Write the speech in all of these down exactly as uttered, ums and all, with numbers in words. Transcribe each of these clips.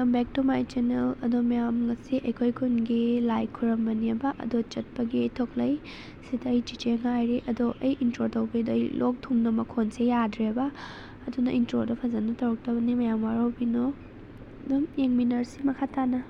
Welcome back to my channel. ꯑꯗꯣ ꯃꯌꯥꯝ, ꯉꯁꯤ ꯑꯩꯈꯣꯏ ꯈꯨꯟꯒꯤ ꯂꯥꯏ ꯈꯨꯔꯝꯕꯅꯦꯕ, ꯑꯗꯣ ꯆꯠꯄꯒꯤ ꯊꯣꯛꯂꯛꯏ꯫ ꯁꯤꯗ ꯑꯩ ꯆꯤꯆꯦ ꯉꯥꯏꯔꯤ꯫ ꯑꯗꯣ ꯑꯩ intro ꯇꯧꯕꯩꯗꯣ ꯑꯩ ꯂꯣꯛ ꯊꯨꯡꯅ ꯃꯈꯣꯟꯁꯦ ꯌꯥꯗ꯭ꯔꯦꯕ, ꯑꯗꯨꯅ intro ꯗꯣ ꯐꯖꯅ ꯇꯧꯔꯛꯇꯕꯅꯦ, ꯃꯌꯥꯝ ꯋꯥꯔꯧꯕꯤꯅꯣ꯫ ꯑꯗꯨꯝ ꯌꯦꯡꯃꯤꯟꯅꯔꯁꯤ ꯃꯈꯥ ꯇꯥꯅ꯫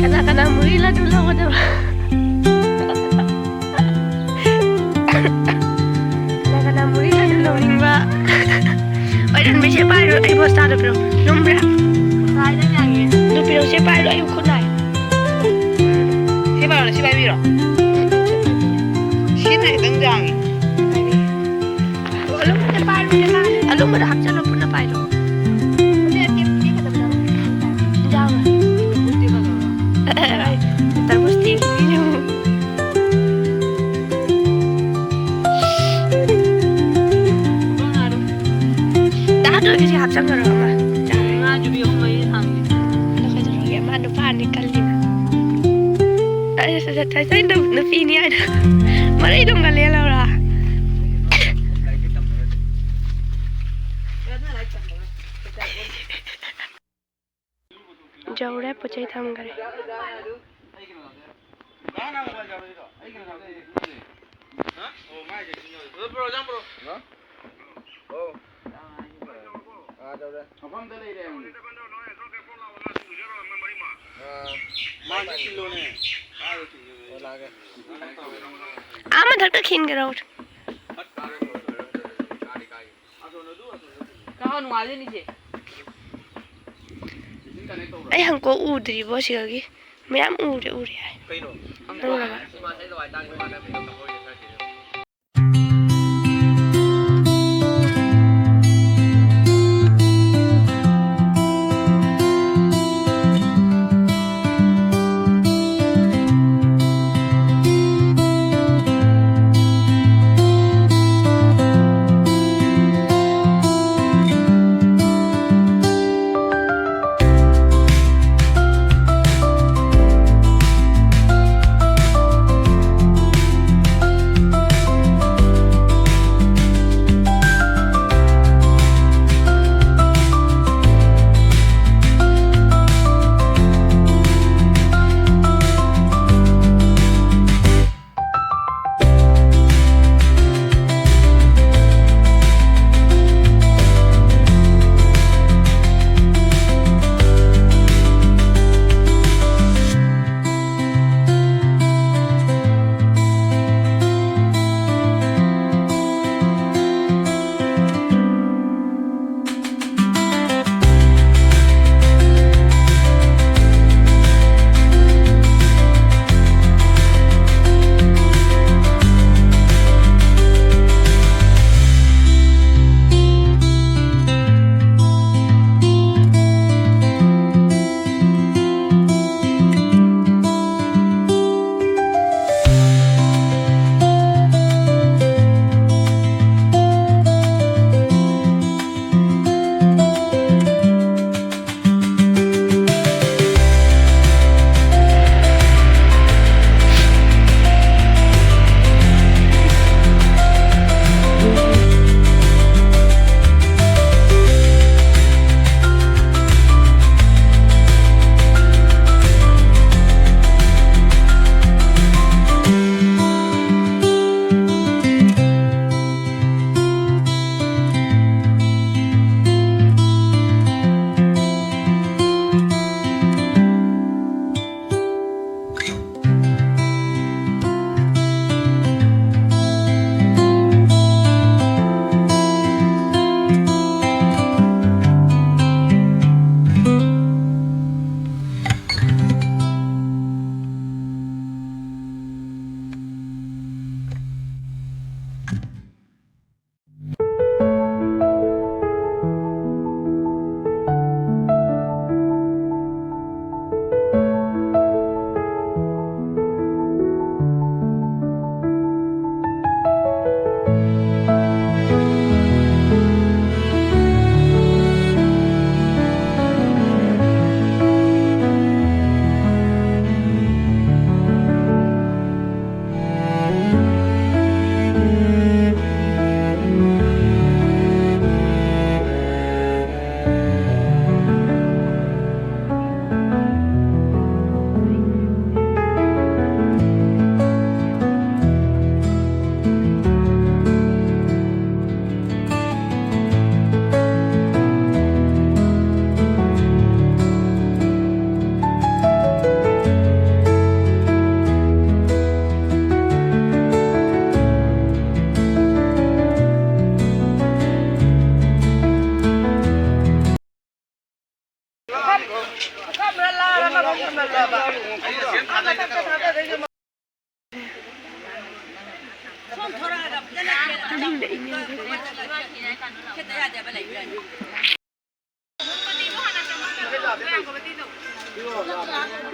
ꯀꯅꯥ ꯀꯅꯥ ꯃꯨꯔꯤ ꯂꯥꯗꯨ ꯂꯧꯒꯗꯕ? ꯀꯅꯥ ꯀꯅꯥ ꯃꯨꯔꯤ ꯂꯥꯗꯨ ꯂꯧꯅꯤꯡꯕ? ꯑꯣꯏꯔꯟꯕꯤꯁꯦ ꯄꯥꯏꯔꯣ, ꯑꯩ ꯕꯣꯁꯇꯥꯗꯣ ꯄꯤꯔꯣ꯫ ꯂꯨꯝꯕ꯭ꯔꯥ? ꯑꯗꯨ ꯄꯤꯔꯣ, ꯁꯦ ꯄꯥꯏꯔꯣ, ꯑꯩ ꯈꯨꯠ ꯅꯥꯏ꯫ ꯁꯤ ꯄꯥꯏꯔꯣ, ꯁꯤ ꯄꯥꯏꯕꯤꯔꯣ꯫ ꯁꯤꯅ ꯈꯤꯇꯪ ꯌꯥꯡꯉꯤ꯫ ꯑꯂꯨꯝꯕꯗ ꯄꯥꯏꯔꯣ, ꯑꯂꯨꯝꯕꯗ ꯍꯥꯞꯆꯜꯂꯣ, ꯄꯨꯟꯅ ꯄꯥꯏꯔꯣ꯫ ꯇꯔꯕꯨꯖ ꯇꯦꯛꯈꯤꯅꯤ꯫ ꯗꯥ ꯇꯣꯏꯒꯤꯁꯦ ꯍꯥꯞꯆꯟꯈ꯭ꯔꯣ ꯑꯃ꯫ ꯉꯥꯁꯨ ꯄꯤꯌꯨ, ꯃꯩ ꯊꯥꯡꯒꯦ꯫ ꯑꯗꯣ ꯀꯩꯗꯧꯔꯒꯦ? ꯃꯥ ꯅꯨꯄꯥꯅꯤ ꯀꯜꯂꯤꯅ꯫ ꯑꯩ ꯁꯠ ꯁꯠ ꯁꯠ ꯁꯠ ꯅꯨꯄꯤꯅꯤ ꯍꯥꯏꯅ꯫ ꯃꯔꯩꯗꯣ ꯉꯜꯂꯦ ꯂꯧꯔꯥ꯫ ꯌꯧꯔꯦ, ꯄꯣꯠ ꯆꯩ ꯊꯝꯈꯔꯦ꯫ ꯑꯥ ꯃꯊꯛꯇ ꯈꯤꯟꯈ꯭ꯔꯣ꯫ ꯀꯥ ꯅꯨꯡꯉꯥꯏꯖꯅꯤꯁꯦ꯫ ꯑꯩ ꯍꯪꯀꯣꯛ ꯎꯗ꯭ꯔꯤꯕꯣ ꯁꯤꯒꯒꯤ? ꯃꯌꯥꯝ ꯎꯔꯦ, ꯎꯔꯦ ꯍꯥꯏ꯫ ꯀꯩꯅꯣ? ꯎꯔꯕ?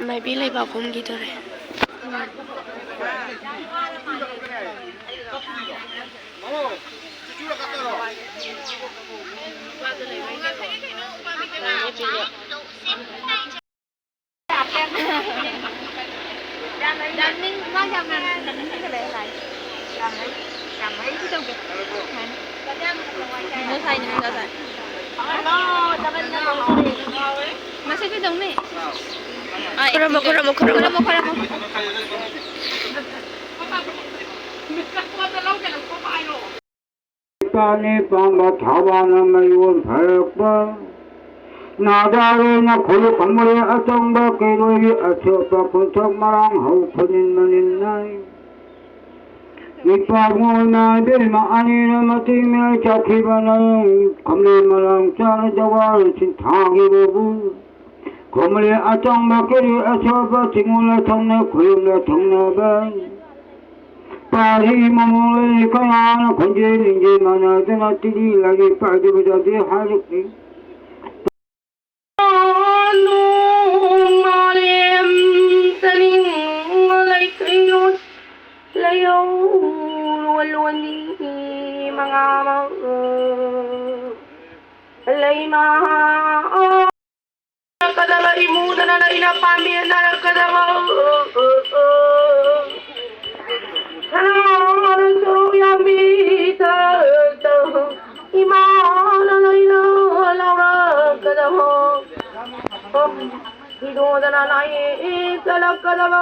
ꯃꯥꯏꯕꯤ ꯂꯩꯕꯥꯛ ꯍꯨꯝꯈꯤꯗꯣꯔꯦ꯫ ꯃꯁꯛ ꯀꯩꯗꯧꯅꯤ? ꯈꯨꯔꯨꯝꯃꯣ, ꯈꯨꯔꯨꯝꯃꯣ, ꯈꯨꯔꯨꯝꯃꯣ꯫ ꯈꯨꯔꯨꯝꯃꯣ, ꯈꯨꯔꯨꯝꯃꯣ꯫ ꯏꯄꯥꯅꯤ ꯄꯥꯝꯕ ꯊꯧꯕꯥꯜꯅ ꯃꯌꯣꯟ ꯐꯔꯛꯄ꯫ ꯅꯥꯗꯥꯔꯣꯏꯅ ꯈꯨꯜꯂꯨ ꯈꯝꯕꯔꯦ ꯑꯆꯪꯕ ꯀꯩꯔꯣꯏꯒꯤ ꯑꯆꯣꯠꯄ ꯈꯨꯟꯊꯛ ꯃꯔꯥꯡ ꯍꯧ ꯈꯨꯅꯤꯟ ꯃꯅꯤꯟ ꯅꯥꯏ꯫ ꯏꯄꯥꯕꯨꯡ ꯑꯣꯏꯅ ꯏꯕꯦꯝꯃ ꯑꯅꯤꯅ ꯃꯇꯤꯛ ꯃꯌꯥꯏ ꯆꯠꯈꯤꯕꯅ ꯈꯝꯂꯦ ꯃꯔꯥꯡ ꯆꯥꯅ ꯖꯋꯥꯔ ꯁꯤꯟꯊꯥꯈꯤꯕꯕꯨ ꯈꯣꯝꯂꯦ ꯑꯆꯪꯕ ꯀꯦꯔꯤ ꯑꯆꯣꯠꯄ ꯆꯤꯡꯉꯨꯅ ꯊꯧꯅ ꯈꯨꯌꯨꯝꯅ ꯊꯧꯅꯕ꯫ ꯄꯥꯔꯤ ꯃꯃꯣꯟ ꯀꯌꯥꯅ ꯈꯣꯟꯖꯦꯜ ꯂꯤꯡꯖꯦꯜ ꯃꯥꯟꯅꯗꯅ ꯇꯤꯔꯤ ꯂꯥꯏꯔꯤ ꯄꯥꯏꯗꯕꯗꯗꯤ ꯍꯥꯏꯔꯛꯂꯤ꯫ ꯃꯥꯂꯦꯝ ꯆꯅꯤꯡ ꯂꯩꯀꯩꯂꯣꯟ ꯂꯩꯍꯧ ꯂꯣꯟ ꯂꯣꯟꯅꯤ ꯃꯉꯥꯃꯛ ꯂꯩꯃꯥ ꯀꯗꯕ ꯏꯃꯨꯗꯅ ꯂꯩꯅ ꯄꯥꯝꯃꯤ ꯅꯔꯛꯀꯗꯕ ꯁꯅꯥꯅ ꯁꯨꯔꯨ ꯌꯥꯝꯕꯤ ꯊꯛꯇ ꯏꯃꯥꯅ ꯂꯩꯅ ꯂꯥꯎꯔꯛꯀꯗꯕ ꯍꯤꯗꯣꯗꯅ ꯂꯥꯏ ꯆꯠꯂꯛꯀꯗꯕ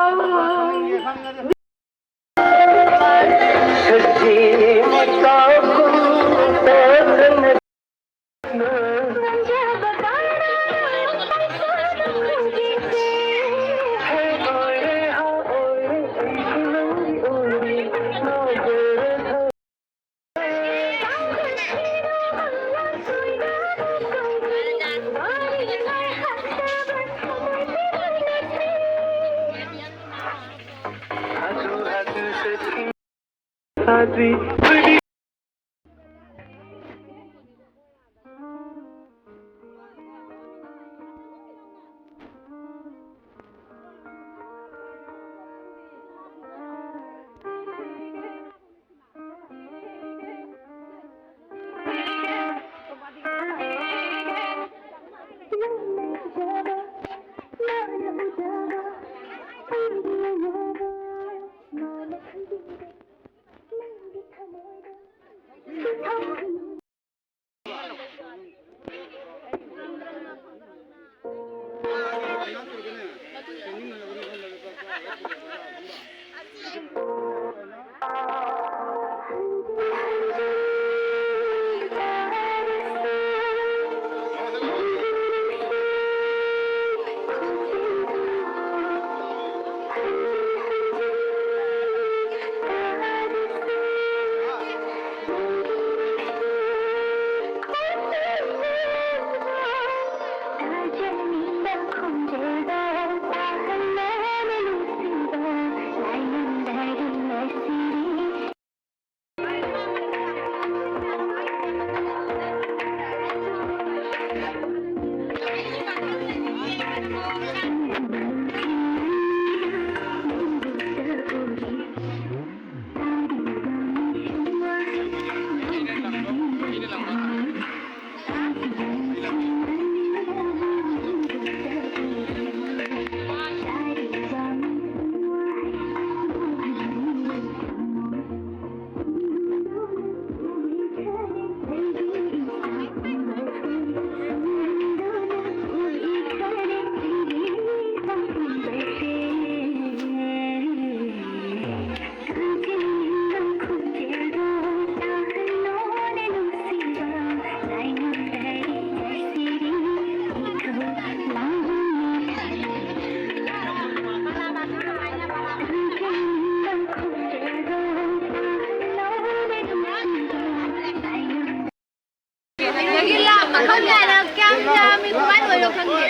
ꯁꯤꯗꯒꯤ ꯂꯥꯞꯅ ꯈꯪꯗꯦ ꯍꯥꯏꯅ ꯀꯌꯥꯝ ꯌꯥꯝꯃꯤ, ꯀꯃꯥꯏꯅ ꯑꯣꯏꯔꯣ ꯈꯪꯗꯦ꯫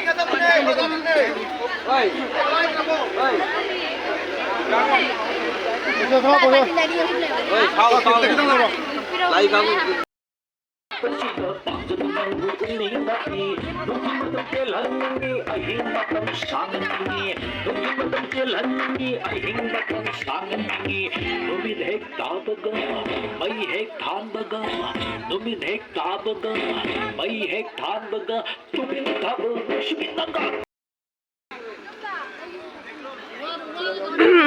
ꯍꯣꯏ꯫ ꯍꯣꯏ꯫ ꯍꯣꯏ, ꯊꯥꯎ, ꯊꯥꯎ꯫ ꯂꯥꯏ ꯊꯥꯎ꯫ ꯄꯥꯝꯖꯕ ꯅꯪꯕꯨ ꯎꯅꯤꯡꯂꯛꯏ꯫ ꯅꯨꯡꯊꯤꯜ ꯃꯇꯝ ꯇꯦꯜꯍꯟꯅꯤꯡꯏ, ꯑꯍꯤꯡ ꯃꯇꯝ ꯁꯥꯡꯍꯟꯅꯤꯡꯏ꯫ ꯅꯨꯡꯊꯤꯜ ꯃꯇꯝ ꯇꯦꯜꯍꯟꯅꯤꯡꯏ, ꯑꯍꯤꯡ ꯃꯇꯝ ꯁꯥꯡꯍꯟꯅꯤꯡꯏ꯫ ꯅꯨꯃꯤꯠ ꯍꯦꯛ ꯇꯥꯕꯒ, ꯃꯩ ꯍꯦꯛ ꯊꯥꯟꯕꯒ, ꯅꯨꯃꯤꯠ ꯍꯦꯛ ꯇꯥꯕꯒ, ꯃꯩ ꯍꯦꯛ ꯊꯥꯟꯕꯒ, ꯇꯨꯃꯤꯟ ꯊꯥꯕꯜ ꯅꯨꯡꯁꯤꯕꯤ ꯅꯪꯒ꯫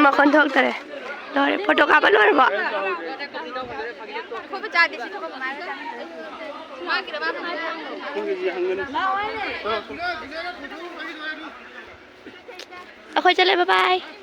ꯃꯈꯣꯟ ꯊꯣꯛꯇꯔꯦ꯫ ꯂꯣꯏꯔꯦ, ꯐꯣꯇꯣ ꯀꯥꯞꯄ ꯂꯣꯏꯔꯕꯣ? ꯑꯩꯈꯣꯏ ꯆꯠꯂꯦ, bye bye.